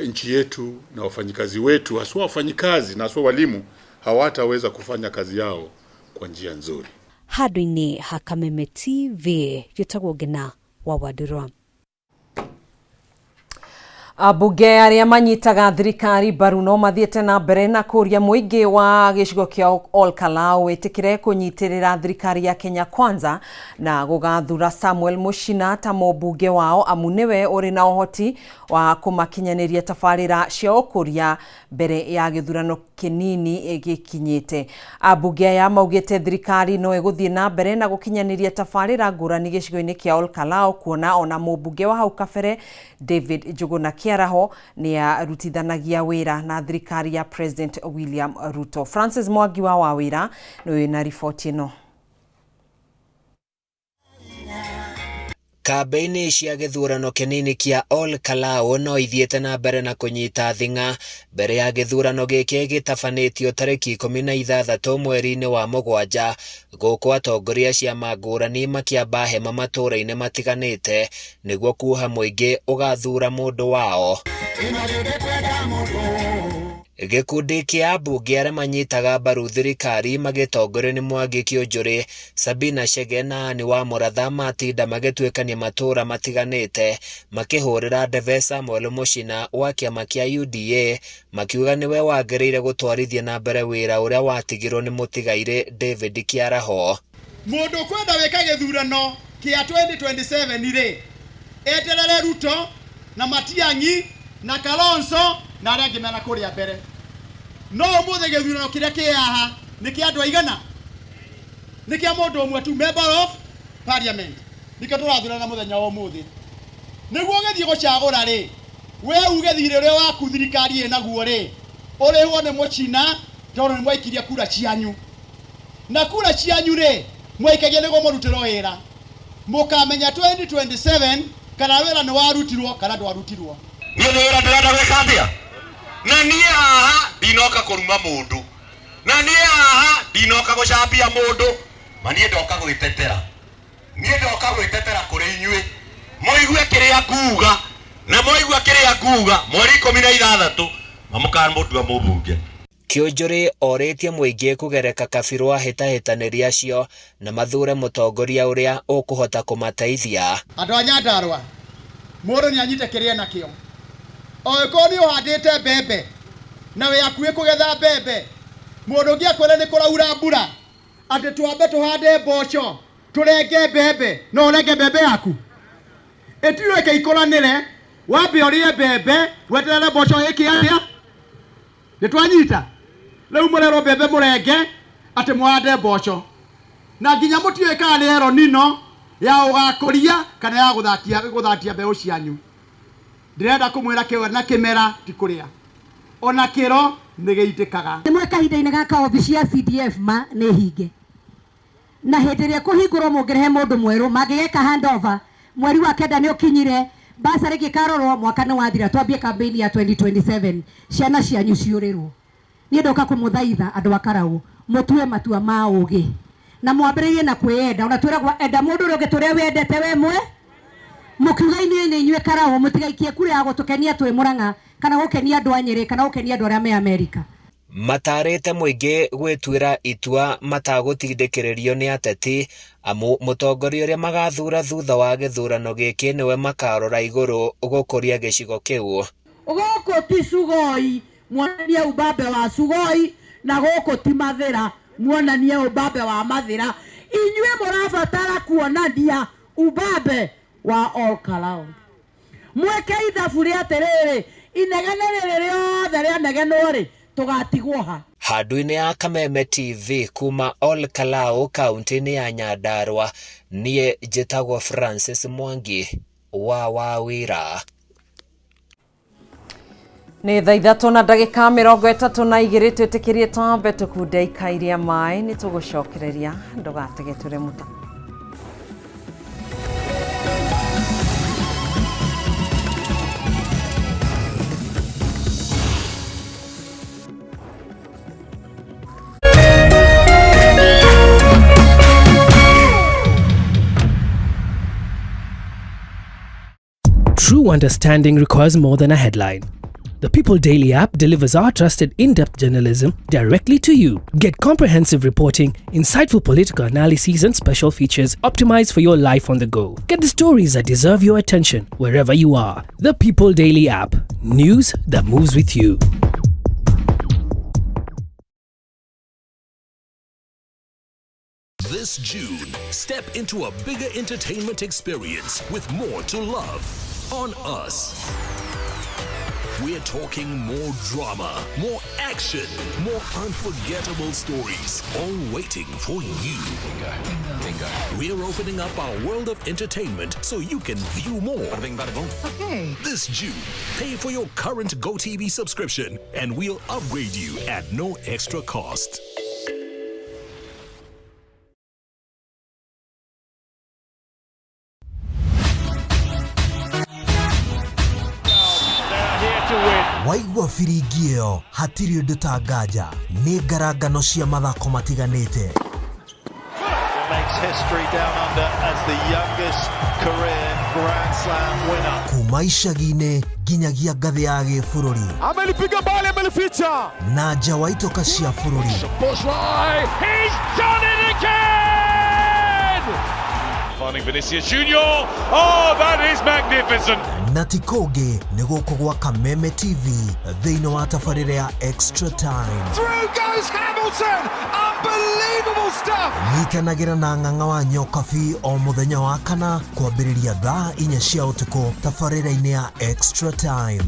Speaker 7: nchi yetu na wafanyikazi wetu, haswa wafanyikazi na haswa walimu, hawataweza kufanya kazi yao kwa njia nzuri.
Speaker 5: Handũ-inĩ ha Kameme TV gĩtagwo Ngina wa Wandũrwa.
Speaker 1: Ambunge arĩa manyitaga thirikari mbaru no mathiĩte na mbere na kũria mũingĩ wa gĩcigo kĩa Olkalau wĩtĩkĩre kũnyitĩrĩra thirikari ya Kenya Kwanza na gũgathura Samuel Muchina ta mũmbunge wao, amu nĩwe ũrĩ na ũhoti wa kũmakinyanĩria tabarĩra cia ũkũria mbere ya gĩthurano kĩnini gĩkinyĩte. Ambunge aya maugĩte thirikari no ĩgũthiĩ na mbere na gũkinyanĩria tabarĩra ngũrani gĩcigo-inĩ kĩa Olkalau, kuona ona mũmbunge wa hau kabere David Njuguna Kĩaraho nĩ arutithanagia wĩra na thirikari ya President William Ruto. Francis Mwangi wa Wawĩra nĩ wĩna riboti ĩno.
Speaker 9: Kambĩini cia gĩthurano kĩnini kĩa Ol Kalou no ithiĩte na mbere na kũnyita thing'a mbere ya gĩthurano gĩkĩ gĩtabanĩtio tarĩki 16 mweri-inĩ wa 7, gũkũ atongoria ciama ngũrani makĩamba hema matũũra-inĩ matiganĩte nĩguo kuoha mũingĩ ũgathura mũndũ wao. Gĩkundi kĩa ambunge arĩa manyitaga mbaru thirikari magĩtongorio nĩ Mwangi Kĩũnjũrĩ, Sabina Chege na Anne wa Mũratha matinda magĩtuĩkania matũũra matiganĩte makĩhũrĩra ndebe Samuel Muchina wa kĩama kĩa UDA, makiuga nĩwe wagĩrĩire gũtwarithia na mbere wĩra ũrĩa watigirwo nĩ mũtigairĩ David Kĩaraho.
Speaker 10: Mũndũ ũkwenda gwĩka gĩthurano kĩa 2027 rĩ, eterere Ruto na Matiang'i na Kalonzo na arĩa angĩ mena kũrĩa mbere. No ũmũthĩ gĩthurano kĩrĩa kĩ haha nĩ kĩa andũ aigana? Nĩ kĩa mũndũ ũmwe tu, member of parliament. Nĩkĩo tũrathurana mũthenya wa ũmũthĩ. Nĩguo ũgĩthiĩ gũcagũra rĩ, we uge thirĩ ũrĩa waku thirikari ĩnaguo rĩ, ũrĩhwo nĩ Mũchina tondũ nĩ mwaikirie kura cianyu. Na kura cianyu rĩ, mwaikagia nĩguo mũrutĩrwo wĩra. Mũkamenya 2027 kana wĩra nĩ warutirwo kana ndwarutirwo.
Speaker 11: Niĩ nĩ wĩra ndĩrenda gwĩka atĩa? Na niĩ haha ndinoka kũruma mũndũ, na niĩ haha ndinoka gũcambia mũndũ, ma niĩ ndoka gwĩtetera. Niĩ ndoka gwĩtetera kũrĩ inyuĩ, mũigue kĩrĩa nguga, na mwaigua kĩrĩa nguga mweri 16 mamũkamũtua mũmbunge.
Speaker 9: Kĩũnjũrĩ orĩtie mũingĩ kũgereka kabirũ ahĩtahĩtanĩri acio na mathure mũtongoria ũrĩa ũkũhota kũmateithia.
Speaker 10: Andũ a Nyandarua, mũndũ nĩ anyite kĩrĩa enakĩo. Oĩkorwo nĩ ũhandĩte mbembe na wĩ hakuhĩ kũgetha mbembe, mũndũ ũngĩ akwĩre nĩ kũraura mbura, Atĩ twambe tũhande mboco tũrenge mbembe, no ũrenge mbembe yaku ĩtirĩke ikũranĩre, wambe ũrĩe mbembe weterere mboco ĩkĩ atĩa? Nĩ twanyita rĩu mũrerwo mbembe mũrenge atĩ mũhande mboco, na nginya mũtiũĩ kana nĩ El Nino ya ũgakũria kana ya gũthatia mbeũ cianyu. Ndĩrenda kũmwĩra kĩo na kĩmera ti kũrĩa, ona kĩro nĩ gĩitĩkaga.
Speaker 8: Nĩ mwe kahinda-inĩ gaka obici ya CDF ma nĩ hinge, na hĩndĩ ĩrĩa ĩkũhingũrwo mũngĩrehe mũndũ mwerũ mangĩgeka handover mweri wa kenda nĩ ũkinyire, basarĩ ĩngĩkarorwo mwaka nĩ wathira, twambie campaign ya 2027 ciana cianyu ciũrĩrwo. Niĩ ndoka kũmũthaitha andũ a Karaũ mũtue matua ma ũgĩ na mwambĩrĩrie na kwĩyenda. Ona twĩragwo enda mũndũ ũrĩa ũngĩ tũrĩa wendete we mwe, mũkiuga inyuĩ nĩ inyuĩ Karaũ, mũtigaikie kura ya gũtũkenia twĩ Mũrang'a kana gũkenia andũ a Nyĩrĩ kana gũkenia andũ arĩa me Amerika.
Speaker 9: Matarĩte mũingĩ gwĩtuĩra itua matagũtindĩkĩrĩrio nĩ ateti amu mũtongoria ũrĩa magathura thutha wa gĩthurano gĩkĩ nĩwe makarora igũrũ gũkũria gĩcigo kĩu.
Speaker 12: Gũkũ ti Sugoi, muonanie ubabe wa Sugoi, na gũkũ ti Mathĩra, muonanie ubabe wa Mathĩra. Inyuĩ mũrabatara kuonania ubabe wa Ol Kalou. Mwĩke ithabu rĩa atĩrĩrĩ, inegene rĩrĩ rĩothe rĩanegenwo rĩ, tũgatigwo ha?
Speaker 9: Handũ-inĩ ya Kameme TV kuma Ol Kalou kaunti-inĩ ya Nyandarua, niĩ njĩtagwo Francis Mwangi wa Wawira.
Speaker 1: Nĩ thaa ithatũ na ndagĩka mĩrongo ĩtatũ na igĩrĩ, twĩtĩkĩrie twambe tũkunde ikairia maĩ, nĩ tũgũcokereria, ndũgatege tũrĩ mũta.
Speaker 20: True understanding requires more than a headline. The People Daily app delivers our trusted in-depth journalism directly to you. Get comprehensive reporting, insightful political analyses and special features optimized for your life on the go. Get the stories that deserve your attention wherever you are. The People Daily app. News that moves with you.
Speaker 13: This June, step into a bigger entertainment experience with more to love on us. We're talking more drama, more action, more unforgettable stories, all waiting for you.
Speaker 14: Bingo. Bingo.
Speaker 13: We're opening up our world of entertainment so you can view more.
Speaker 14: Bada bing, bada boom.
Speaker 12: Okay.
Speaker 13: This June, pay for your current GoTV subscription and we'll upgrade you at no extra cost.
Speaker 16: Waigua biringi ĩyo hatirĩ ũndũ ta nganja nĩ ngarangano cia mathako matiganĩte.
Speaker 26: Makes history down under as the youngest career Grand Slam winner.
Speaker 16: Kuma icagi-inĩ nginyagia ngathĩ ya gĩbũrũri.
Speaker 27: Amelipiga bali, amelificha.
Speaker 16: Na nja wa itoka cia bũrũri.
Speaker 27: Bushrai, he's done it again! Finding Vinicius Junior. Oh, that is magnificent.
Speaker 16: Na ti kũngĩ nĩ gũkũ gwa Kameme TV thĩinĩ wa tabarĩra ya Extra Time.
Speaker 27: Through goes Hamilton. Unbelievable stuff.
Speaker 16: Nyitanagĩra na ng'ang'a wa Nyokabi o mũthenya wa kana kwambĩrĩria thaa inya cia ũtukũ tabarĩra-inĩ ya Extra Time.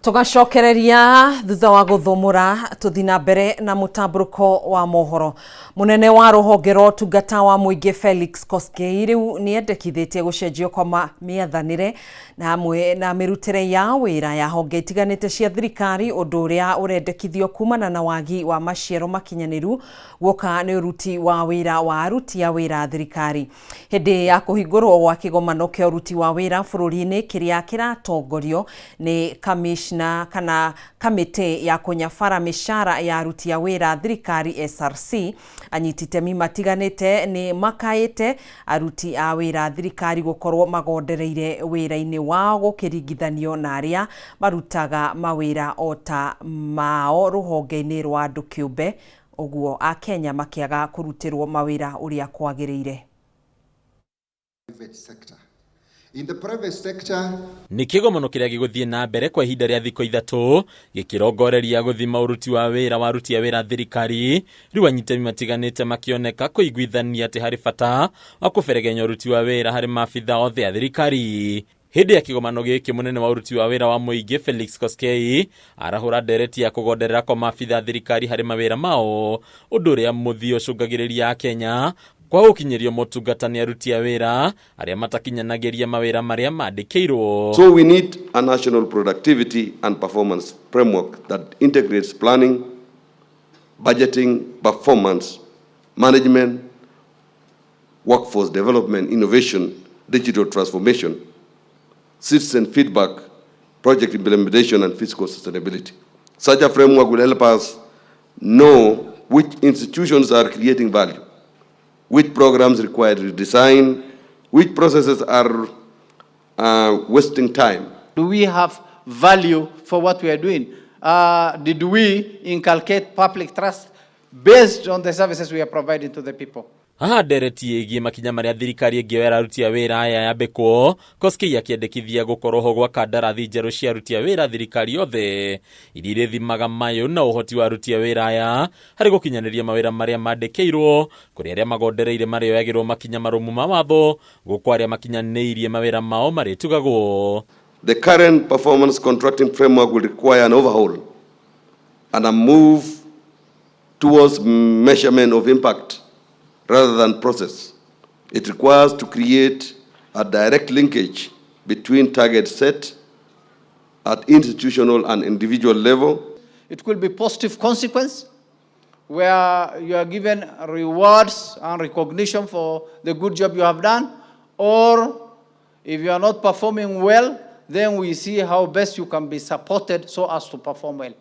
Speaker 1: Tugacokereria thutha wa guthumura tuthi na mbere na mutamburuko wa mohoro. Munene wa ruhonge rwa utungata wa muingi Felix Koskei riu ni endekithitie gucenjio kwa miathanire na hamwe na mirutire ya wira ya honge itiganite cia thirikari, undu uria urendekithio kumana na wagi wa maciaro makinyaniru guoka ni uruti wa wira wa aruti a wira thirikari. Hindi ya kuhingurwo gwa kigomano kia uruti wa wira bururi-ini kiria kiratongorio ni kamishna Kamishna kana kamĩtĩ ya kũnyabara mĩcara ya aruti a wĩra thirikari SRC anyiti itemi matiganĩte nĩ makaĩte aruti a wĩra thirikari gũkorwo magondereire wĩra-inĩ wao gũkĩringithanio na arĩa marutaga mawĩra o ta mao rũhonge-inĩ rwa andũ kĩũmbe ũguo akenya makĩaga kũrutĩrwo mawĩra ũrĩa kwagĩrĩire.
Speaker 15: In the private sector,
Speaker 17: Nĩ kĩgomano kĩrĩa gĩgũthiĩ na mbere kwa ihinda rĩa thikũ ithatũ gĩkĩrongoreria gũthima ũruti wa wĩra wa aruti a wĩra thirikari rĩu anyitami matiganĩte makĩoneka kũiguithania atĩ harĩ bata wa kũberegenya ũruti wa wĩra harĩ maabitha othe a thirikari. Hĩndĩ ya kĩgomano gĩkĩ mũnene wa ũruti wa wĩra wa mũingĩ Felix Koskei arahũra ndereti ya kũgonderera kwa maabitha a thirikari harĩ mawĩra mao ũndũ ũrĩa mũthia ũcũngagĩrĩria akenya kwa gũkinyĩrio motungata nĩ aruti a wĩra arĩa matakinyanagĩria mawĩra marĩa mandĩkĩirwo.
Speaker 18: So we need a national productivity and performance framework that integrates planning, budgeting, performance, management, workforce development, innovation, digital transformation, citizen feedback, project implementation, and fiscal sustainability. Such a framework will help us know which institutions are creating value, which programs require redesign, which processes are wasting time.
Speaker 19: Do we have value for what we are doing? Did we inculcate public trust based on the services we are providing to the people?
Speaker 17: Haha ndereti ĩgiĩ makinya marĩa thirikari ĩngĩoera aruti a wĩra aya yambĩkwo Koskei akĩendekithia gũkorwo ho gwa kandarathi njerũ cia aruti a wĩra thirikari yothe iria irĩthimaga mayũ na ũhoti wa aruti a wĩra aya harĩ gũkinyanĩria mawĩra marĩa mandĩkĩirwo kũrĩ arĩa magondereire marĩoyagĩrwo makinya marũmu ma watho gũkũ arĩa makinyanĩirie mawĩra mao marĩtugagwo.
Speaker 18: The current performance contracting framework will require an overhaul and a move towards measurement of impact rather than process. It requires to create a direct linkage between targets set at institutional and individual level.
Speaker 19: It could be positive consequence where you are given rewards and recognition for the good job you have done, or if you are not performing well, then we see how best you can be supported so as to perform well.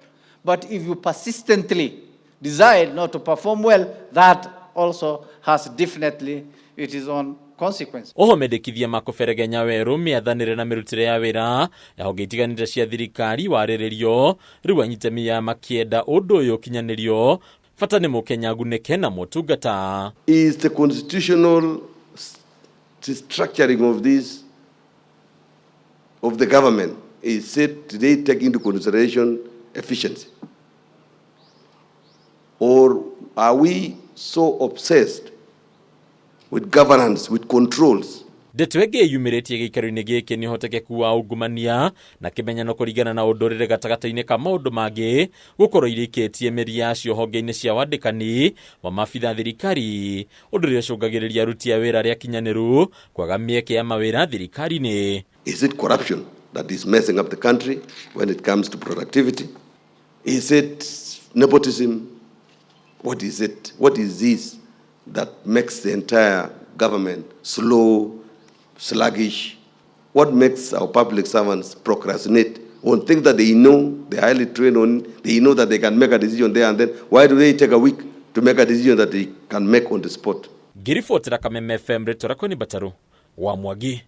Speaker 19: But if you persistently decide not to perform well, that also has definitely its own consequence.
Speaker 17: Oho mendekithia ma kũberegenya werũ mĩathanĩre na mĩrutĩre ya wĩra ya honge itiganĩte cia thirikari warĩrĩrio rĩu anyitami ya makĩenda ũndũ ũyũ ũkinyanĩrio bata nĩ mũkenya agunĩke na motungata.
Speaker 18: Is the constitutional structuring of this, of the government, is it today take into consideration efficiency? Or are we so obsessed with governance, with controls?
Speaker 17: Ndeto ĩngĩ yumĩrĩtie gĩikaro-inĩ gĩkĩ nĩ ũhotekeku wa ungumania na kĩmenyano kũringana na ũndũrĩre gatagatĩ-inĩ ka maũndũ mangĩ gũkorwo irĩkĩtie mĩri yacio honge-inĩ cia wandĩkani wa maabitha thirikari ũndũ ũrĩa ũcũngagĩrĩria aruti a wĩra arĩa akinyanĩru kwaga mĩeke ya mawĩra thirikari-inĩ.
Speaker 18: Is it corruption that is messing up the country when it comes to productivity? Is it nepotism? What is it? What is this that makes the entire government slow, sluggish? What makes our public servants procrastinate on things that they know, they're highly trained on, they know that they can make a decision there and then? Why do they take a week to make a decision that they can make on the spot?
Speaker 17: Ngĩribotera Kameme FM rĩtwa rĩakwa nĩ Mbataru wa Mwangi.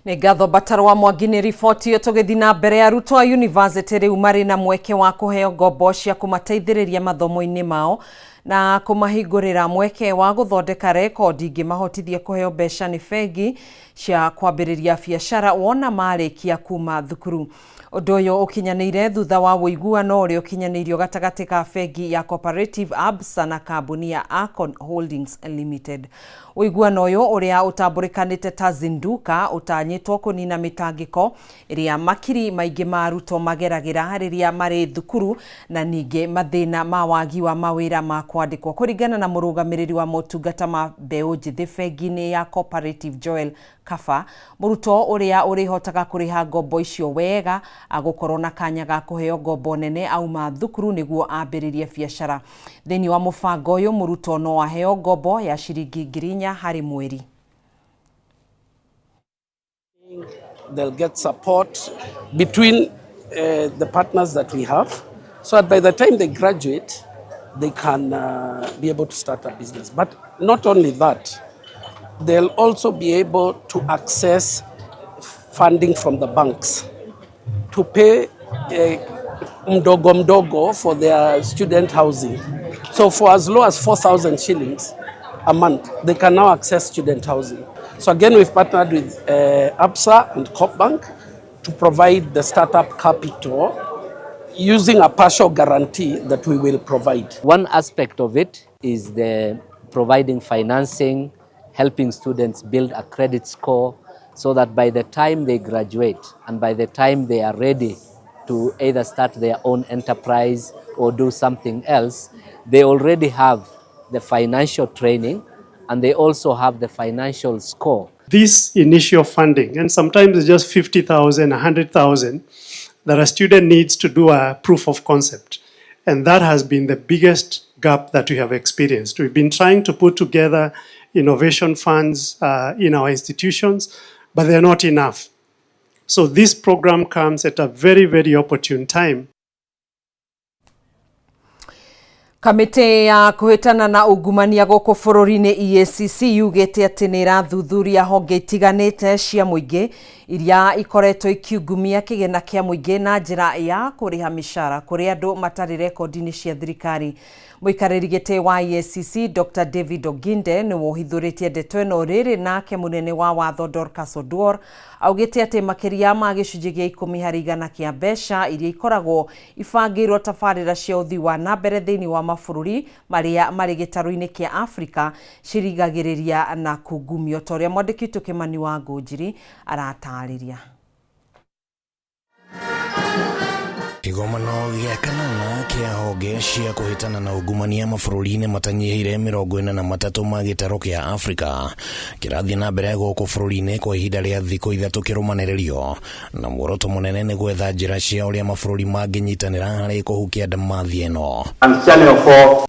Speaker 1: Nĩ ngatho Mbataro wa Mwangi nĩ riboti ĩyo. Tũgĩthiĩ na mbere, arutwo a yunivasĩtĩ rĩu marĩ na mweke wa kũheo ngombo cia kũmateithĩrĩria mathomo-inĩ mao na kũmahingũrĩra mweke wa gũthondeka rekondi ingĩmahotithia kũheo mbeca nĩ bengi cia kwambĩrĩria biacara wona marĩkia kuma thukuru. Ũndũ ũyũ ũkinyanĩire thutha wa ũiguano ũrĩa ũkinyanĩirio gatagatĩ ka bengi ya Cooperative Absa na kambuni ya Akon Holdings Limited. Ũiguano ũyũ ũrĩa ũtambũrĩkanĩte ta Zinduka ũtanyĩtwo kũnina mĩtangĩko ĩrĩa makiri maingĩ ma arutwo mageragĩra rĩrĩa marĩ thukuru na ningĩ mathĩna ma wagi wa mawĩra ma kwandĩkwo. Kũringana na mũrũgamĩrĩri wa motungata ma mbeũ njĩthĩ bengi-inĩ ya Cooperative Joel Kaba, mũrutwo ũrĩa ũrĩhotaga kũrĩha ngombo icio wega agũkorwo na kanya ga kũheo ngombo nene auma thukuru nĩguo ambĩrĩrie biacara. Thĩinĩ wa mũbango ũyũ mũrutwo no aheo ngombo ya ciringi 4,000 harĩ mweri.
Speaker 2: They'll get support between the partners that we have, so that by the time they graduate, they can be able to start a business. But not only that, they'll also be able to access funding from the banks to pay mdogo mdogo for their student housing. So for as low as 4,000 shillings a month, they can now access student housing. So again, we've partnered with ABSA and CoopBank to provide the startup capital using a partial guarantee that we will provide.
Speaker 3: One aspect of it is the providing financing, helping students build a credit score so that by the time they graduate and by the time they are ready to either start their own enterprise or do something else, they already have the financial training and they also have the financial score.
Speaker 4: This initial funding, and sometimes it's just 50,000, 100,000, that a student needs to do a proof of concept. And that has been the biggest gap that we have experienced. We've been trying to put together innovation funds in our institutions, but they're not enough. So this program comes at a very, very opportune time.
Speaker 1: Kamĩtĩ ya kũhĩtana na ungumania gũkũ bũrũri-inĩ EACC yugĩte atĩ nĩ ĩrathuthuria honge itiganĩte cia mũingĩ iria ikoretwo ikiungumia kĩgĩna kĩa mũingĩ na njĩra ya kũrĩha mĩcara kũrĩ andũ matarĩ rekondi-inĩ cia thirikari. Mũikarĩri gĩtĩ wa EACC Dr. David Oginde nĩwe ũhithũrĩtie ndeto ĩno rĩrĩ nake mũnene wa watho Dorcas Oduor augĩte atĩ makĩria ma gĩcunjĩ gĩa 10% kĩa mbeca iria ikoragwo ibangĩirwo tabarĩra cia ũthii wa na mbere thĩinĩ wa mabũrũri marĩa marĩ gĩtarũ-inĩ kĩa Afrika cirigagĩrĩria na kungumio ta ũrĩa mwandĩki witũ Kĩmani wa Ngũnjiri aratarĩria.
Speaker 21: Kĩgomano gĩa kanana kĩa honge cia kũhĩtana na ungumania mabũrũri-inĩ matanyihĩire 43 ma gĩtarũ kĩa Afrika kĩrathiĩ na mbere gũkũ bũrũri-inĩ kwa ihinda rĩa thikũ 3 kĩrũmanĩrĩrio, na muoroto mũnene nĩ gwetha njĩra cia ũrĩa mabũrũri mangĩnyitanĩra harĩ kũhukia ndamathia ĩno.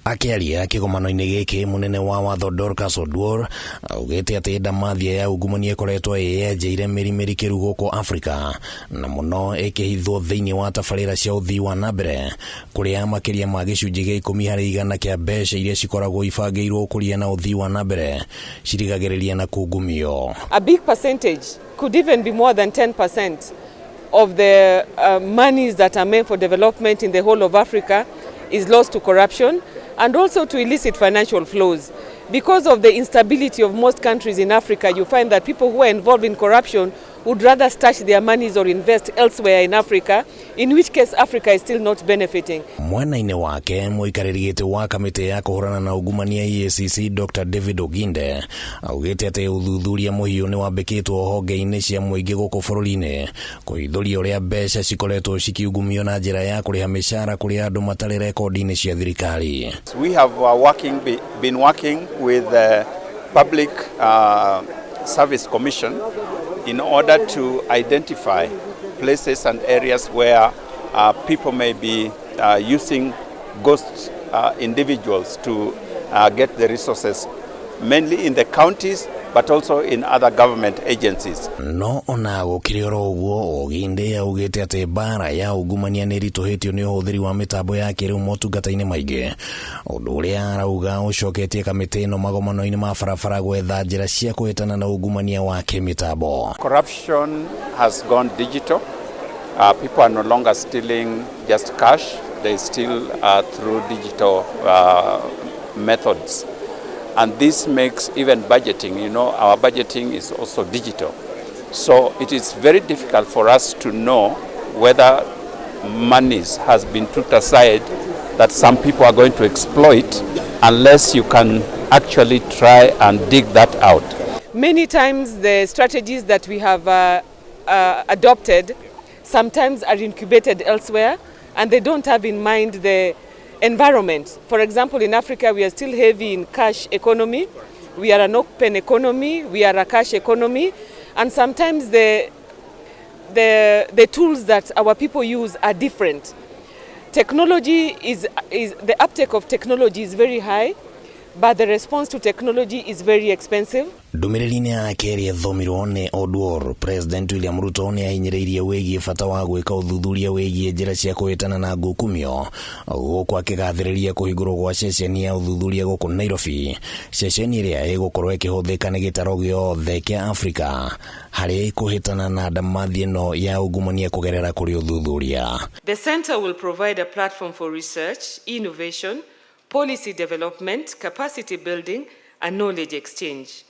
Speaker 21: Akĩaria kĩgomano-inĩ gĩkĩ, mũnene wa watho Dorcas Oduor augĩte atĩ ndamathia ya ungumania ĩkoretwo ĩyenjeire mĩri mĩrikĩru gũkũ Afrika, na mũno ĩkĩhithwo thĩinĩ wa tabarĩra cia ũthii wa na mbere kũrĩa makĩria ma gĩcunjĩ gĩa 10% kĩa mbeca iria cikoragwo ibangĩirwo ũkũria na ũthii wa na mbere cirigagĩrĩria na kungumio.
Speaker 22: A big percentage could even be more than 10% of the monies that are meant for development in the whole of Africa is lost to corruption and also to illicit financial flows. Because of the instability of most countries in Africa, you find that people who are involved in corruption would rather stash their monies or invest elsewhere in Africa, in which case Africa is still not benefiting.
Speaker 21: Mwena-inĩ wake, mũikarĩri gĩtĩ wa kamĩtĩ ya kũhũrana na ungumania EACC Dr. David Oginde augĩte atĩ ũthuthuria mũhiũ nĩ wambĩkĩtwo honge-inĩ cia mũingĩ gũkũ bũrũri-inĩ kũhithũria ũrĩa mbeca cikoretwo cikiungumio na njĩra ya kũrĩha mĩcara kũrĩ andũ matarĩ rekondi-inĩ cia thirikari.
Speaker 23: We have been working with the Public Service Commission in order to identify places and areas where people may be using ghost individuals to get the resources, mainly in the counties but also in other government agencies.
Speaker 21: No ona gũkĩrĩ oro ũguo, Oginde augĩte atĩ mbara ya ungumania nĩ ĩritũhĩtio nĩ ũhũthĩri wa mĩtambo ya kĩrĩu motungata-inĩ maingĩ, ũndũ ũrĩa arauga ũcoketie kamĩtĩ ĩno magomano-inĩ ma barabara gwetha njĩra cia kũhĩtana na ungumania wa kĩmĩtambo.
Speaker 23: Corruption has gone digital. People are no longer stealing just cash. They steal through digital methods. And this makes even budgeting, you know, our budgeting is also digital. So it is very difficult for us to know whether monies has been put aside that some people are going to exploit unless you can actually try and dig that out.
Speaker 22: Many times the strategies that we have adopted sometimes are incubated elsewhere, and they don't have in mind the environment. For example, in Africa, we are still heavy in cash economy. We are an open economy. We are a cash economy. And sometimes the tools that our people use are different. Technology is the uptake of technology is very high, But the response to technology is very expensive.
Speaker 21: Ndũmĩrĩri-inĩ yake ĩrĩa ĩthomirwo nĩ Oduor, President William Ruto nĩ ahinyĩrĩirie wĩgiĩ bata wa gwĩka ũthuthuria wĩgiĩ njĩra cia kũhĩtana na ngukumio gũkũ akĩgathĩrĩria kũhingũrwo gwa ceceni ya ũthuthuria gũkũ Nairobi, ceceni ĩrĩa ĩgũkorwo ĩkĩhũthĩka nĩ gĩtaro gĩothe kĩa Afrika harĩ kũhĩtana na ndamathi ĩno ya ungumania kũgerera kũrĩ ũthuthuria.
Speaker 22: The center will provide a platform for research, innovation, policy development, capacity building, and knowledge exchange.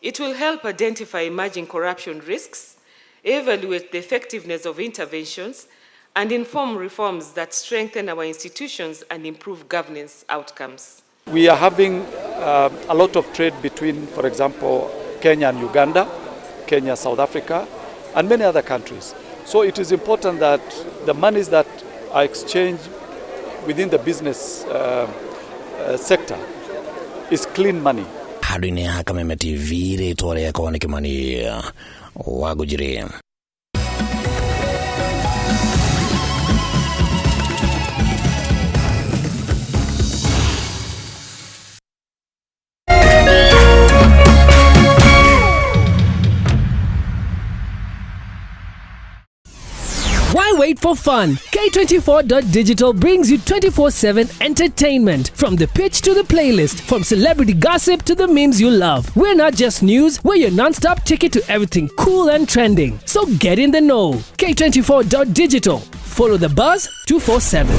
Speaker 22: It will help identify emerging corruption risks, evaluate the effectiveness of interventions, and inform reforms that strengthen our institutions and improve governance outcomes.
Speaker 5: We are having a lot of trade between, for example, Kenya and Uganda, Kenya, South Africa, and many other countries. So it is important that the monies that are exchanged within the business sector is clean money.
Speaker 21: Handũ-inĩ ha Kameme TV rĩtwa rĩakwa nĩ Kĩmani wa Ngũnjiri.
Speaker 6: Why wait for fun? K24.digital brings you 24/7 entertainment. From the pitch to the playlist, from celebrity gossip to the memes you love. We're not just news, we're your non stop ticket to everything cool and trending. So get in the know. K24.digital. Follow the buzz 247.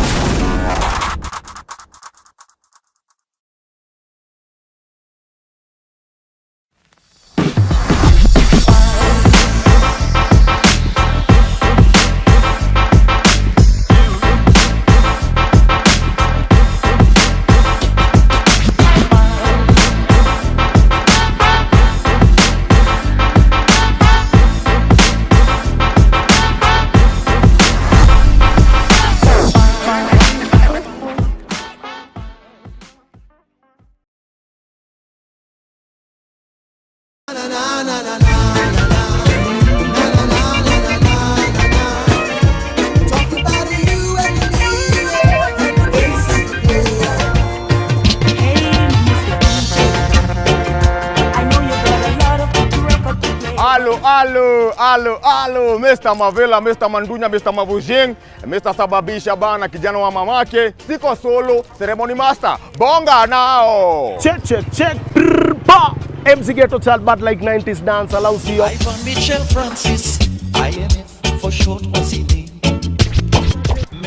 Speaker 7: Alo, alo, alo, alo, Mr. Mavela, Mr. Mandunya, Mr. Mavujing, Mr. Sababisha bana, kijana wa mamake, siko solo, ceremony master, bonga nao.
Speaker 10: Check, check, check, brr, ba. MC Ghetto Child, but like 90s dance, allows you.
Speaker 11: Ivan Mitchell Francis, IMF for short was he name.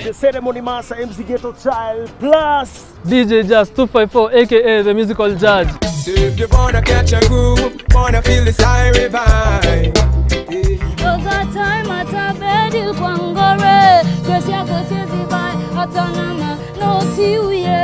Speaker 10: The ceremony master, MC Ghetto Child, plus
Speaker 24: DJ Jazz 254, aka the musical judge.
Speaker 25: So if you wanna catch a groove, wanna feel the siren vibe.
Speaker 28: Cause a time at a bed il kwangore Kwesi akwesi zibai atanama no tiuye.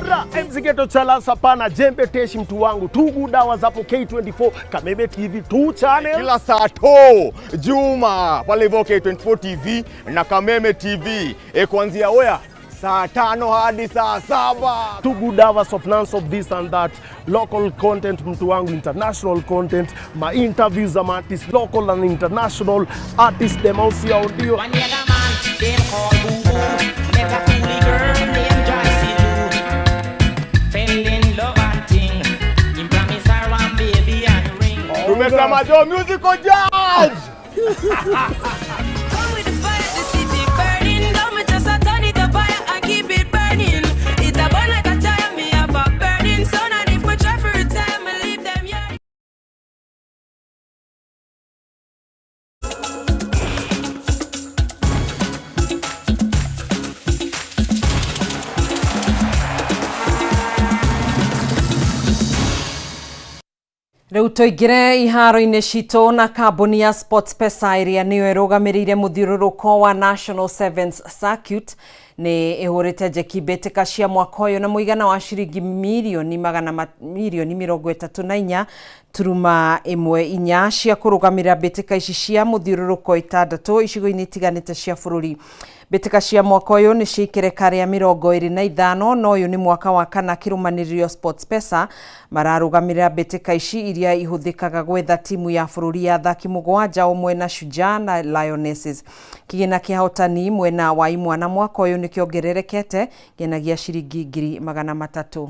Speaker 10: Ra, MC Ghetto Child sapana jembe teshi mtu wangu tugu dawa zapo K24 Kameme TV 2 channel
Speaker 7: Kila saa to Juma pale hivyo K24 TV na Kameme TV kuanzia oya saa 5 hadi saa 7.
Speaker 10: Two good hours of nonce of this and that, local content mtu wangu, international content, my interviews za artists, local and international artists them out see audio.
Speaker 7: Tumesema jo musical judge.
Speaker 1: Rĩu tũingĩre iharo-inĩ citũ na kambuni ya SportPesa ĩrĩa nĩyo ĩrũgamĩrĩire mũthiũrũrũko wa National Sevens Circuit nĩ ĩhũrĩte njeki mbĩtĩka cia mwaka ũyũ na mũigana wa ciringi mirioni 34.14 cia kũrũgamĩrĩra mbĩtĩka ici cia mũthiũrũrũko 6 icigo-inĩ itiganĩte cia bũrũri. Mbĩtĩka cia mwaka ũyũ nĩ cia ikereka rĩa 25 no ũyũ nĩ mwaka wa kana kĩrũmanĩrĩrio SportPesa mararũgamĩrĩra mbĩtĩka ici iria ihũthĩkaga gwetha timu ya bũrũri ya athaki 7 ũmwe na Shujaa na Lionesses. Kĩgĩna kĩa ahotani mwena wa imwana mwaka ũyũ nĩ kĩu nĩkĩongererekete nginyagia ciringi 300,000.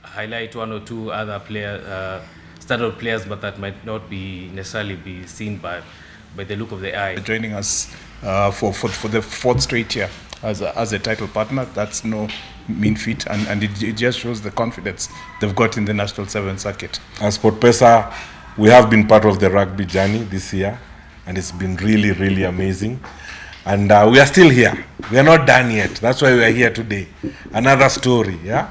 Speaker 8: Highlight one or two other standout players, but that might not be necessarily be seen by the look of the eye.
Speaker 9: Joining us for the fourth straight year as a title partner, that's no mean feat, and it just shows the confidence they've got in the National 7 circuit.
Speaker 12: As SportPesa, we have been part of the rugby journey this year, and it's been really, really amazing. And we are still here. We are not done yet. That's why we are here today. Another story, yeah?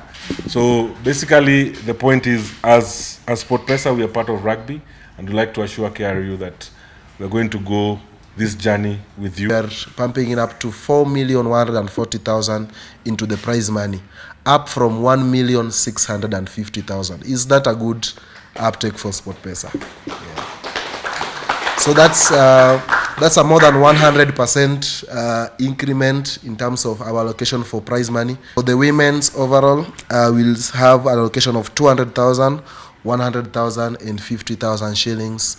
Speaker 12: So basically, the point is, as SportPesa, we are part of rugby, and we like to assure KRU that we're going to go this journey with you.
Speaker 13: We are pumping in up to 4,140,000 into the prize money, up from 1,650,000. Is that a good uptake for SportPesa? Yeah. So that's a more than 100% increment in terms of our allocation for prize money. For the women's overall, we'll have an allocation of 200,000, 100,000 and 50,000 shillings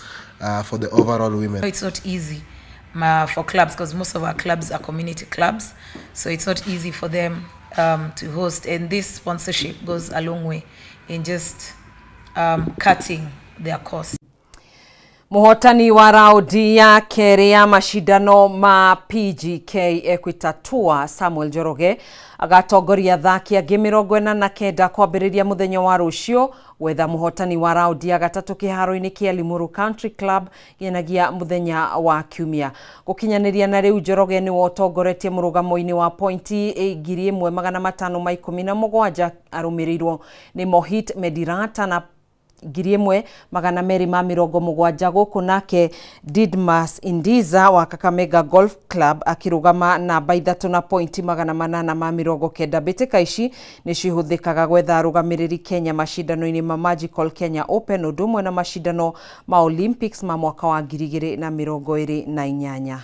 Speaker 13: for the overall women.
Speaker 14: It's not easy for clubs because most of our clubs are community clubs, so it's not easy for them to host. And this sponsorship goes a long way in just cutting their costs.
Speaker 1: Muhotani wa raundi ya kerĩ ya macindano ma PGK Equita Tour Samuel Njoroge agatongoria athaki angĩ 49 kwambĩrĩria mũthenya wa rũciũ gwetha mũhotani wa raundi ya gatatũ kĩharo-inĩ kĩa Limuru Country Club nginyagia mũthenya wa kiumia. Gũkinyanĩria na rĩu, Njoroge nĩwe ũtongoretie mũrũgamo-inĩ wa pointi 1517, arũmĩrĩirwo nĩ Mohit Medirata na 1270, gũkũ nake Didmas Indiza wa Kakamega Golf Club akĩrũgama namba 3 na pointi 890. Mbĩtĩka ici nĩ cihũthĩkaga gwetha arũgamĩrĩri Kenya macindano-inĩ ma Magical Kenya Open, ũndũ ũmwe na macindano ma Olympics ma mwaka wa 2028.